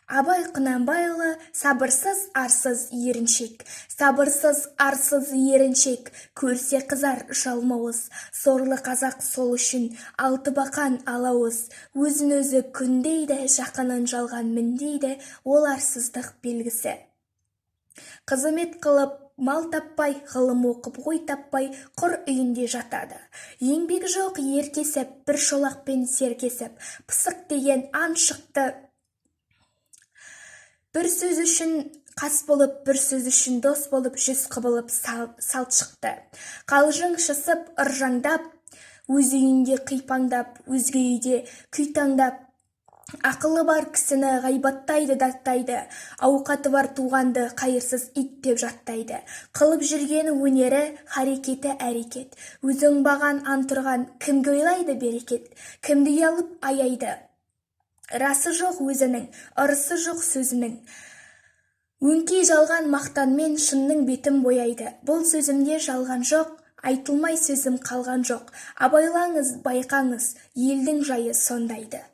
Абай Құнанбайұлы. Сабырсыз, арсыз, еріншек. Сабырсыз, арсыз, еріншек, көрсе қызар жалмауыз. Сорлы қазақ сол үшін алтыбақан алауыз. Өзін өзі күндейді, жақынын жалған міндейді. Ол арсыздық белгісі. Қызмет қылып мал таппай, ғылым оқып ой таппай, құр үйінде жатады. Еңбегі жоқ ер кесіп, бір шолақпен сер кесіп. Пысық деген ан шықты. Бір сөз үшін қас болып, бір сөз үшін дос болып, жүз құбылып салт шықты. Қалжыңшысып, ыржаңдап, өз үйінде қипаңдап, өзге үйде күй таңдап. Ақылы бар кісіні ғайбаттайды, даттайды. Ауқаты бар туғанды қайырсыз ит деп жаттайды. Қылып жүрген өнері, харекеті әрекет. Өзі оңбаған антұрған кімге ойлайды берекет? Кімді ұялып аяйды? Расы жоқ өзінің, ырысы жоқ сөзінің. Өңкей жалған мақтанмен шынның бетін бояйды. Бұл сөзімде жалған жоқ, айтылмай сөзім қалған жоқ. Абайлаңыз, байқаңыз, елдің жайы сондайды.